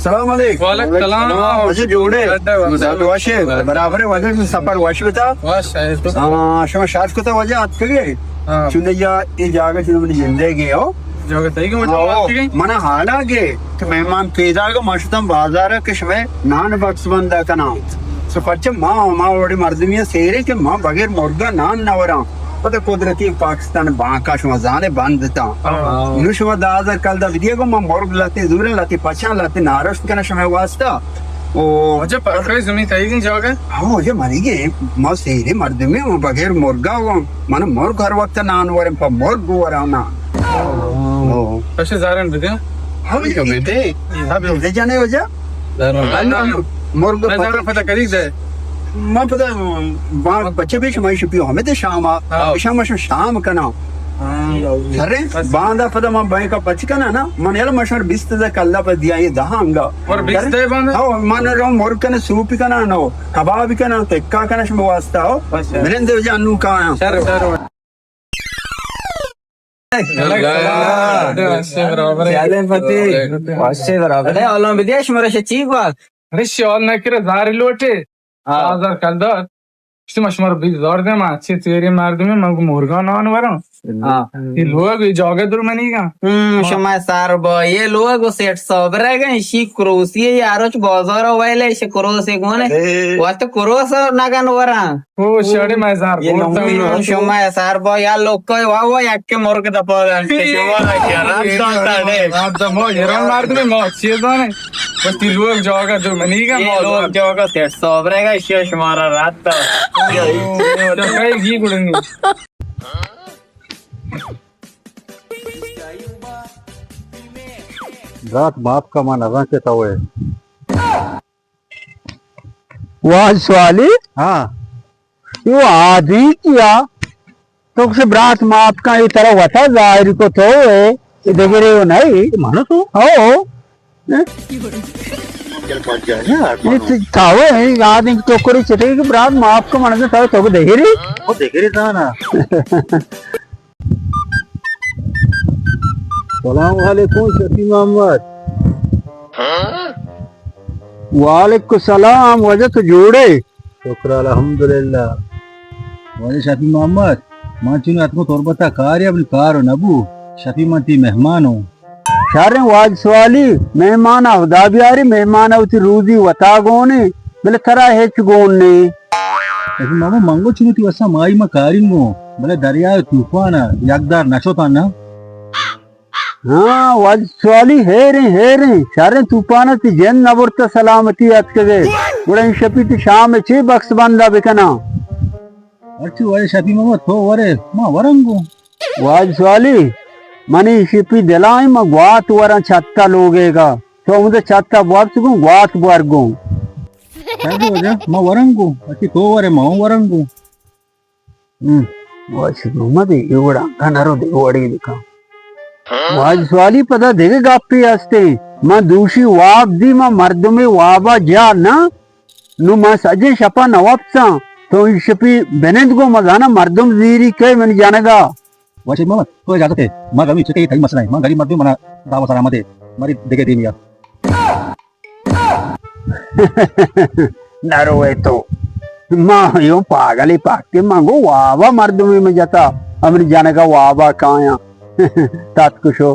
سلام علیکم۔ وعلیکم سلام۔ واجہ جوڑے؟ وش ئے؟ برابر ئے واجہ، سفر وش بتا؟ وش ئے تو؟ ہاں، شما شاد کتا واجہ اتکگے؟ ہاں۔ چونیا اے جاگہ چون منی زندگی ہو۔ جاگہ تئی کہ مجھے ہاں، اتکگے؟ من حالا گے کہ مہمان پیدا گو، ما شتم بازار کہ شما نان بکس بندہ کنا۔ سو پرچہ ما، ما وڑی مردمی سیرے کہ ما بغیر مرگا نان نہ وراں۔ پتہ قدرتی پاکستان بانکا شما زانے بند تا۔ ہاں۔ نو شما دہ ہزار کلدار بدیے گو، ما مرگ لتے زورے، لتے پچاں، لتے نارشت کنا شما واسطہ۔ او اچھا، پرکای زمین تئیگیں جاگہ؟ ہاں، اے منیگیں، ما سیرے مردمے، ما بغیر مرگا وان۔ من مرگ ہر وقت نان ورم، پہ مرگ ورانا۔ ہاں۔ او۔ پشے زارن بدے؟ ہاں، بدے۔ ہاں، بدے جانے ہو جا۔ زارن۔ مرگ پتہ کدی دے؟ ما پدا با-، بچے بھی شما شپی ہمیں تے شام آ، ہاں۔ شام شو شام کنا۔ ہاں۔ سرے، بس۔ باندا پدا ما بینک پچ کنا نا، من یلا مشور بیست ہزار کلا پہ دیا یہ دہانگا۔ اور بیست سرے؟ دے باندا؟ ہاں، من رو مر کنا، سوپ کنا نو، کباب کنا، تکا کنا شما واسطہ ہو۔ بس، سر۔ مرندے جانو کا آیا۔ سر، سر۔ اللہ۔ وش ئے برابر ئے؟ وش ئے برابر ئے؟ حالاں بدیش مرا شچی کو؟ ارے شال نہ کرے، زاری لوٹے۔ ہاں۔ بازار کلدار۔ اشتی ما شما رو بیست ہزار دے، ما اچھے تیرے مردمے، ما گو مرگا نان وراں۔ ہاں۔ یہ لوگ، یہ جاگہ در منیگا۔ ہم، ہاں۔ شما سر با، یہ لوگ و سیٹ صابر ہے گا، اشی کروسی ہے، یہ آروچ بازار ویلے، اشی کروسی گونے۔ اے۔ وقت کروس نگن وراں۔ او، شڑی میں زار یہ بولتا لوگ ہوں۔ شما سر با، یا لوگ کوئی واہ واہ، یک کے مرگ دپا گا، شما کیا رب داتا دے۔ رب دا ما، یہ رب مردمے ما، چیزانے۔ بس تی لوگ جاگہ در منیگا، یہ ما لوگ جاگہ سیٹ صابر ہے گا، اشی شمارا رد دا۔ تو کئی گی گڑنگی؟ برات، معاف کا، ما نزان کہ تو ہے۔ واجہ سوالی؟ ہاں۔ یہ آدمی کیا؟ تو کسے برات معاف کا، یہ ترا وتا ظاہر کو تو ہے، یہ دگرے ہو نہیں۔ مانو تو؟ ہو۔ یہ تو تھاوے ہیں، یاد ہے کہ ٹوکری چٹے کہ برات معاف کا، من تو تھاوے تو دگری؟ وہ دگری تھا نا۔ سلام علیکم شفیع محمد۔ وعلیکم السلام، واجہ تو جوڑے؟ شکر الحمدللہ۔ واجہ شفیع محمد، من چون اتکو تربتا کارے، اپنی کار نبو۔ شفیع من تی مہمان ہوں۔ شریں واجہ سوالی، مہمان ء ہدا بیاری، مہمان ء وتی روزی وتا گون انت، بلے ترا ہچ گون نے۔ لیکن ماما، من گو چنو تی وسا مائی ما کاریم گو، بلے دریا ء طوفان ء یک دار نہ شتاں نا۔ ہاں، واجہ سوالی، ہیریں، ہیریں، شریں طوفان ء تی جند نہ برت، سلامتی اتکگے۔ گڑا این شپی تی شام ء چے بکس بندہ بکناں؟ ہرچی واجہ شفیع ماما تو ورے، ما ورنگو۔ واجہ سوالی، منی شپی دلائیں، ما گوات وراں چھتا لوگے گا۔ تو ہمودے چھتا بوابس گوں، گوات بور گوں۔ شر واجہ، ما ورنگو۔ اچھی تو ورے، ما ہوں ورنگو۔ ہم۔ واجہ شفیع ماما دے، اے وڑا انگا نرو دے، وڑی بکا۔ واجہ سوالی پدا دگہ گپے ہستے۔ من دوشی واب دی، من مردمے وابا جا نہ۔ نوں من سجیں شپا نہ وپساں، تو اے شپی بنند گوں، من زاناں مردم زیری کئے منی جنگا۔ واجہ محمد، تو اجازت ہے، ما گمی چکے تئی مسئلہ ہے، ما غریب مردم، منا دعوت سلامت ہے، مری دگہ دیمیا۔ نہ روئے تو، ما یوں پاگلی پاکے، من گو وابا مردمی من جتا، امری جنگا وابا کایاں۔ تات کشو۔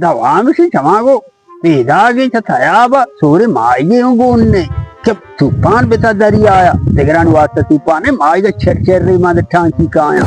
دوام شی چما گو پیداگیں چہ تیاب ء سورے ماہیگے اوں گون نے کہ توپان بتا دریایا، دگرانی واسطہ توپان ء ماہیگ ء چر چر ری مان ٹانکی کایاں۔